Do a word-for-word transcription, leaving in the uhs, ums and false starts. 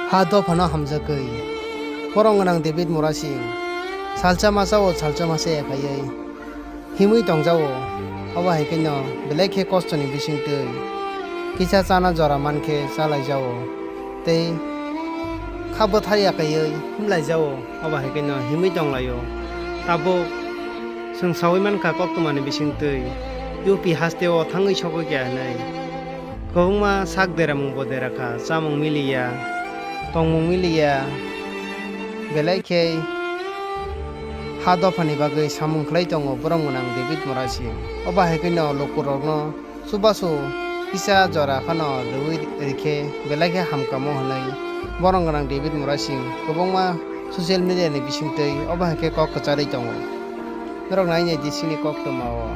Ha dophano hamjagwi, borom gwnang David Murasing salsa masa o salsa masa ya khaiwi himwi tongjao. Obo hai kheno belai khe kostoni bisingtwi kisa chana jora mankhe chalaijao tei kha bwthar ya khaiwi himlaijao. Obo hai kheno himwi tonglaio. Tabuk chwng saui mankha koktwmani bisingtwi U P hasteo thangwi sogwi kha hinwi. Kwbangma sak deramung bo dera kha, chamung miliya, tongmung miliya, belai khe ha dophani bagwi samung khlai tongo borom gwnang David Murasing. Obo hai kheno lukurokno chubachu kisa jora phano rwui rikhe belai khe hamkamo hinwi borom gwnang David Murasing kwbangma social media ni bisingtwi obo hai khe kok kwcharwi tongo. Norok nai nai di chini koktwma o.